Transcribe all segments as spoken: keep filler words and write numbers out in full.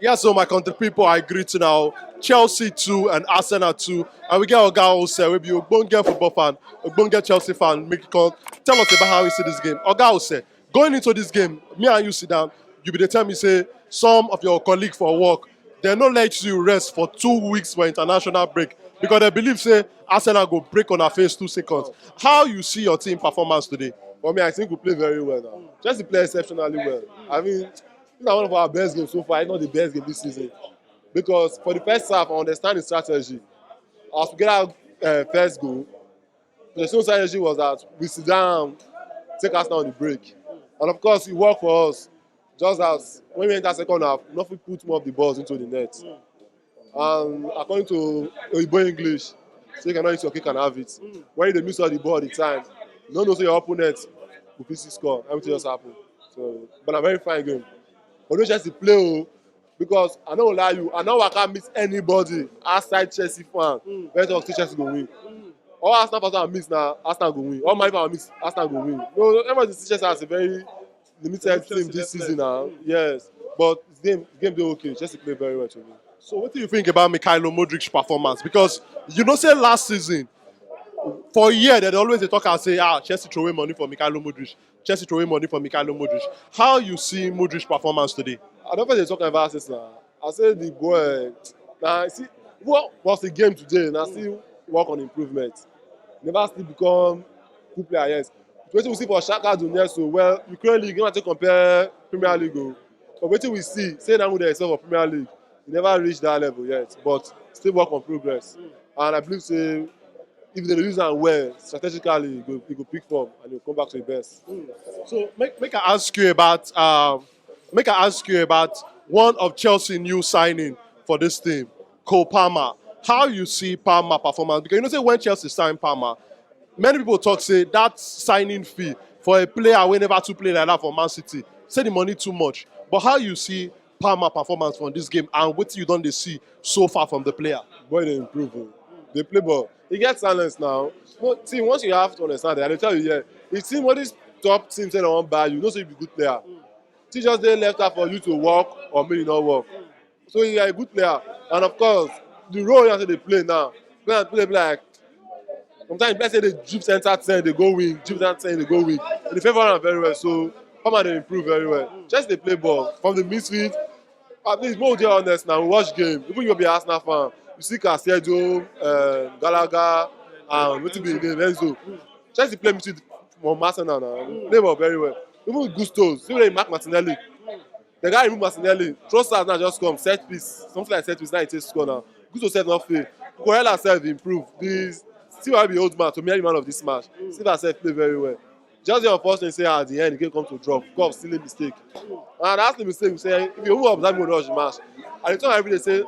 Yes, so my country people, I greet you now. Chelsea two and Arsenal two. And we get Oga Ose, we be Ogbonge football fan, Ogbonge Chelsea fan. Make you come tell us about how you see this game. Oga Ose, going into this game, me and you sit down, you be dey tell me say some of your colleague for work, they no let you rest for two weeks for international break because they believe say Arsenal go break on our face two seconds. How you see your team performance today? For me, I think we play very well now. Chelsea play exceptionally well. I mean, this is one of our best games so far, if not the best game this season. Because for the first half, I understand the strategy. As we get our uh, first goal, the same strategy was that we sit down, take us down the break. And of course, it worked for us. Just as when we enter second half, nothing put more of the balls into the net. And according to Oyibo English, say you cannot use your cake and have it. When you dey miss all the ball all the time, you no know say your opponent go fit still score. Everything just happen. So, but na very fine game. Although Chelsea play o, because I no go lie you, I no waka meet anybody outside Chelsea fan wey talk say Chelsea go win. All Arsenal fans I meet na Arsenal go win. All my fans I meet Arsenal go win. No, everybody see Chelsea as a very limited team this season now. Yes, but the game game dey okay. Chelsea play very well to me. So what do you think about Mikhailo Modric's performance? Because you know say last season, for a year, they always dey talk and say, ah, Chelsea throw away money for Mikhailo Modric. Chelsea throw away money for Mikhailo Modric. How you see Modric's performance today? I don't think they talk about this now. I say the boy. Now see what was the game today? Now see work on improvement. Never still become good player yet. Wetin we see for Shaka Donetsk, so well, Ukraine League, you want to compare Premier League o. But wetin we see, say now we dey excel for Premier League, e never reach that level yet, but still work on progress. And I believe say if they use am well, strategically, e go, e go pick form and e go come back to the best. So make, make I ask you about um, make I ask you about one of Chelsea new signing for this team, Cole Palmer. How you see Palmer performance? Because you know say when Chelsea sign Palmer, many people talk say that signing fee for a player wey never too play like that for Man City, say the money too much. But how you see Palmer performance from this game and what you don dey see so far from the player? Boy dey improve o. Dey play ball. E get talent now. No, see, once you have to understand that, I dey tell you here, the team, all these top teams say they wan buy you, no say you be good player. Team just dey left out for you to work or make you no work. So you are a good player, and of course, the role you have to dey play now, play play play like sometimes play say dey dribble center ten dey go wing, dribble center ten dey go wing, e dey favour am very well. So Palmer dey improve very well. Chelsea dey play ball from the midfield. At least, make we dey honest now, we watch game. Even you be Arsenal fan, you see Caicedo, uh, Gallagher, and wetin be him name, Enzo. Chelsea play midfield from Arsenal now. Play ball very well. Even Gusto, see where he mark Martinelli. The guy remove Martinelli. Trossard now just come, set piece, something like set piece, now he take score now. Gusto sef no fail. Cucurella sef improve. The still I be old man, to me, I be man of this match. Silva sef play very well. Just the unfortunate say at the end, the game come to drop. Cup silly mistake. And that's the mistake we say, if you who observe me watch the match, I dey talk every day say,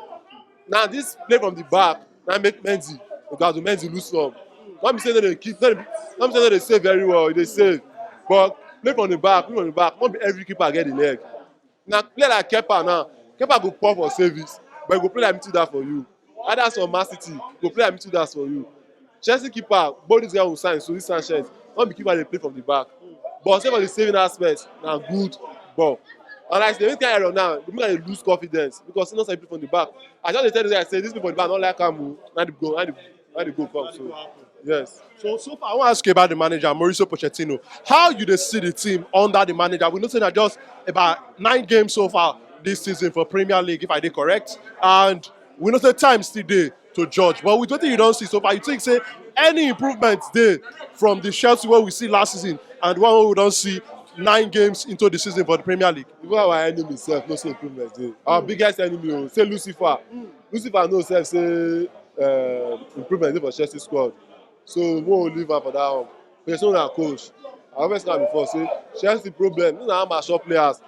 now this play from the back, now make Mendy, Ogazu Mendy lose some. Not be say no dey keep, not be say no dey save very well, e dey save. But play from the back, play from the back, not be every keeper get the leg. Now play like Kepa now, Kepa go pour for service, but he go play like midfielder for you. Others from Man City go play like midfielders for you. Chelsea keeper, both this guy will sign, so this Sanchez, not be keeper dey play from the back. But say for the saving aspect, na good ball. And I say, this kind error now, the man dey lose confidence because he no sabi play from the back. I just dey tell this guy say, this people from the back no like am o, na the goal, na the, na the goal come. So yes. So, so far, I want to ask you about the manager, Mauricio Pochettino. How you dey see the team under the manager? We know say na just about nine games so far this season for Premier League, if I dey correct. And we know say time still dey to judge. But with wetin you don see so far, you think say any improvement dey from the Chelsea wey we see last season and the one wey we don see nine games into the season for the Premier League? Even our enemy sef no say improvement dey. Our biggest enemy o, say Lucifer. Lucifer know sef say uh, improvement dey for Chelsea squad. So we will leave am for that one. Person na coach. I always talk before say Chelsea problem, these na amateur players.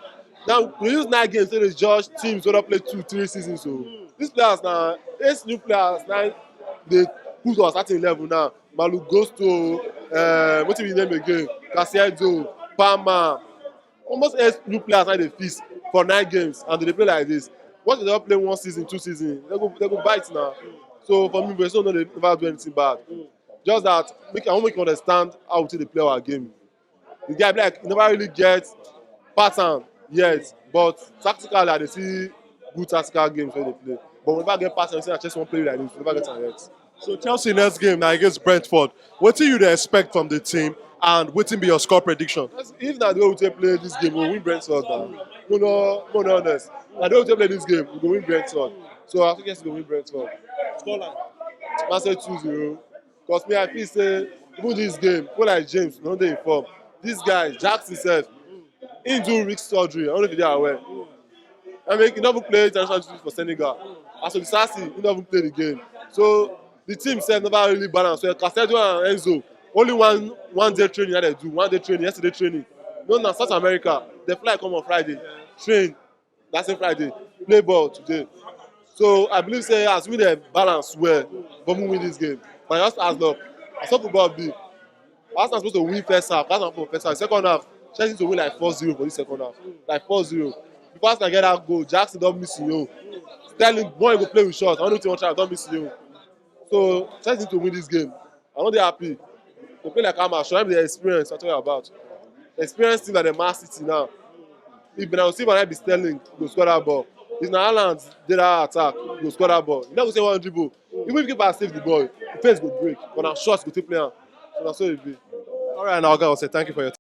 Now we use nine games to dey judge teams wey don play two, three seasons o. These players na eight new players na dey put on certain level now. Malu Gusto, uh, wetin be him name again? Caicedo, Palmer. Almost eight new players na dey fix for nine games and they dey play like this. Once they don play one season, two season, they go they go bite now. So for me, Brazil no dey never do anything bad. Just that make I wan make you understand how we take dey play our game. The guy be like he never really get pattern yet, but tactically I dey see good tactical games wey dey play. But we never get pass anything, I just wan play like this, we never get am yet. So Chelsea next game na against Brentford. Wetin you dey expect from the team and wetin be your score prediction? If na the way we take play this game, we go win Brentford now. Mo no, mo no honest. Na the way we take play this game, we go win Brentford. So I think yes, we go win Brentford. Scoreline. I say two zero. Because me, I feel say even this game, people like James, no dey inform. This guy, Jackson sef, he do risk surgery. I don't know if you dey aware. I mean, he never play international duty for Senegal. As of Disasi, he never play the game. So the team sef never really balance well. Casedo and Enzo, only one one day training that they do, one day training, yesterday training. No, na South America, they fly come on Friday, train that same Friday, play ball today. So I believe say as we dey balance well, but we win this game. But just as luck, I saw football be. Arsenal supposed to win first half. Arsenal for first half. Second half, Chelsea to win like four zero for this second half. Like four zero. Before Arsenal get that goal, Jackson don miss you. Sterling, boy, go play with shots. I don't know if you want to try, don miss you. So Chelsea need to win this game. I no dey happy. They play like amateur. I'm the experience I tell you about. Experience team like the Man City now. If Bernardo Silva na be Sterling, go score that ball. If na Haaland dey that attack, go score that ball. You no go say one dribble. Even if keeper save the ball, the face go break. But na shots go take play am. So na so e be. All right, now guys, say thank you for your